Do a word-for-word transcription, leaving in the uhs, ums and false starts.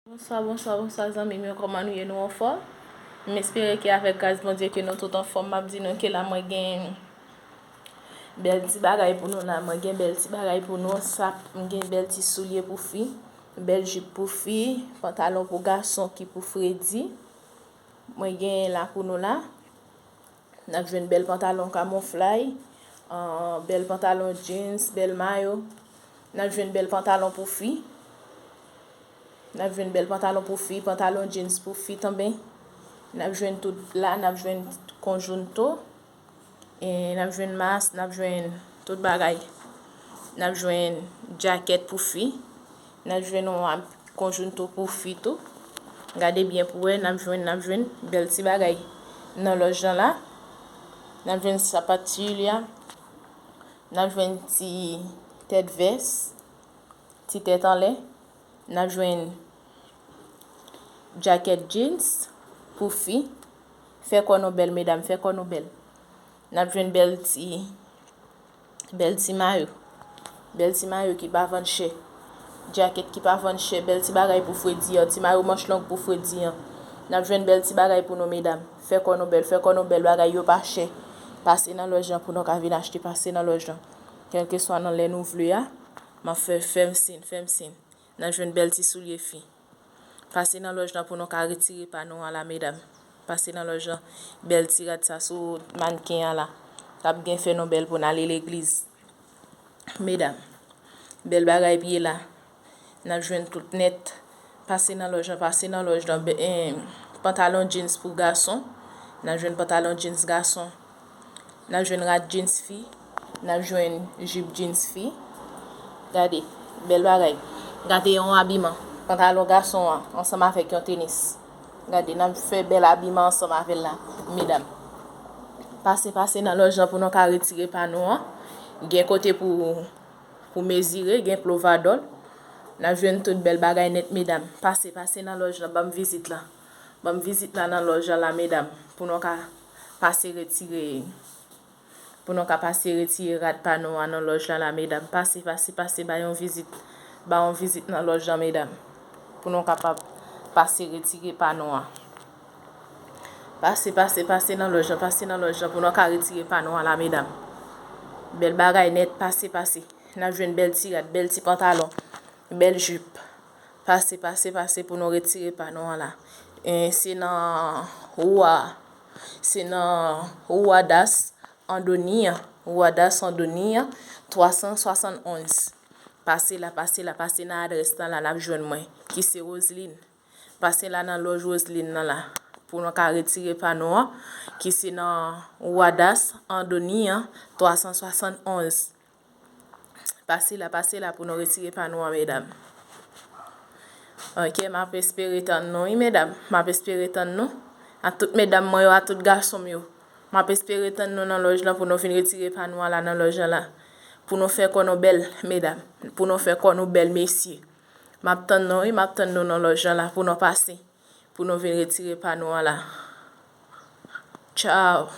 Bonswa, bonswa, bonswa, zanmi m yo, kòman nou ye? Nou anfòm? M espere ke avèk gras Bondye ke nou tout anfòm. M ap di nou ke la mwen gen bèl ti bagay pou nou la. Mwen gen bèl ti bagay pou nou. Sa, m gen bèl ti soulye pou fi, bèl jip pou fi, pantalon pou gason ki pou fredi. Mwen gen la pou nou la. N ap jwenn bèl pantalon kamouflay, ah, bèl pantalon jeans, bèl mayo. N ap jwenn bèl pantalon pou fi. N ap jwenn bèl pantalon pou fi, pantalon jeans pou fi tanben. N ap jwenn tout la, n ap jwenn konjounto. E n ap jwenn mas, n ap jwenn tout bagay. N ap jwenn djakèt pou fi. N ap jwenn yon konjounto pou fi tou. Gade byen pou wè, n ap jwenn, n ap jwenn bèl ti bagay nan lòj lan la. N ap jwenn sapat Julia. N ap jwenn ti tèt vès, ti tèt anlè. N ap jwenn djakèt jeans pou fi. Fè kò nou bèl, medam, fè kò nou bèl. N ap jwenn bèl ti, bèl ti mayo. Bèl ti mayo ki pa vann chè. Djakèt ki pa vann chè. Bèl ti bagay pou fredi an. Ti mayo manch long pou fredi an. N ap jwenn bèl ti bagay pou nou, medam. Fè kò nou bèl, fè kò nou bèl. Bagay yo pa chè. Pase nan lòj lan pou nou ka vin achte. Pase nan lòj lan. Kèlkeswa nan lè nou vle a. M ap fè, fè m siy, fè m siy. N ap jwenn bèl ti soulye fi. Pase nan lòj lan pou nou ka retire pa nou an la, medam. Pase nan lòj lan. Bèl ti rad sa sou mannken an la. K ap gen fè nou bèl pou n ale legliz. Medam. Bèl bagay pye la. N ap jwenn tout nèt. Pase nan lòj lan, pase nan lòj lan. Bè-, eh, pantalon jeans pou gason. N ap jwenn pantalon jeans gason. N ap jwenn rad jeans fi. N ap jwenn jip jeans fi. Gade, bèl bagay. Gade yon abiman. Pantalon gason an, ansanm avèk yon tenis. Gade, n ap fè bèl abiman ansanm avè l la, medam. Pase, pase nan lòj lan pou nou ka retire pa nou an. Gen kote pou, pou mezire, gen plovadòl. N ap jwenn tout bèl bagay nèt, medam. Pase, pase nan lòj lan, ban m vizit la. Ban m vizit la nan lòj lan la, medam. Pou nou ka pase retire. Pou nou ka pase retire rad pa nou an nan lòj lan la, medam. Pase, pase, pase, bay yon vizit. Bay yon vizit nan lòj lan, medam. Pou nou kapab pase retire pa nou an. Pase, pase, pase nan lòj lan, pase nan lòj lan pou nou ka retire pa nou an la, medam. Bèl bagay nèt, pase, pase. N ap jwenn bèl ti rad, bèl ti pantalon, bèl jip. Pase, pase, pase pou nou retire pa nou an la. E se nan Roi, se nan Rua das Andoninha, Rua das Andoninha, twa san swasann onz. Pase la, pase la, pase nan adrès lan la, n ap jwenn mwen, ki se Roseline. Pase la nan lòj Roseline nan la, pou nou ka retire pa nou an, ki se nan Rua das Andoninha, twa san swasann onz. Pase la, pase la pou nou retire pa nou an, medam. Ok, m ap espere tann nou, wi, medam. M ap espere tann nou. A tout medam mwen yo, a tout gason m yo. M ap espere tann nou nan lòj lan pou nou vin retire pa nou an la nan lòj lan la. Pou nou fè kò nou bèl, medam. Pou nou fè kò nou bèl, mesye. M ap tann nou, wi, m ap tann nou nan lòj lan la pou nou pase. Pou nou vin retire pa nou an la. Tchaw.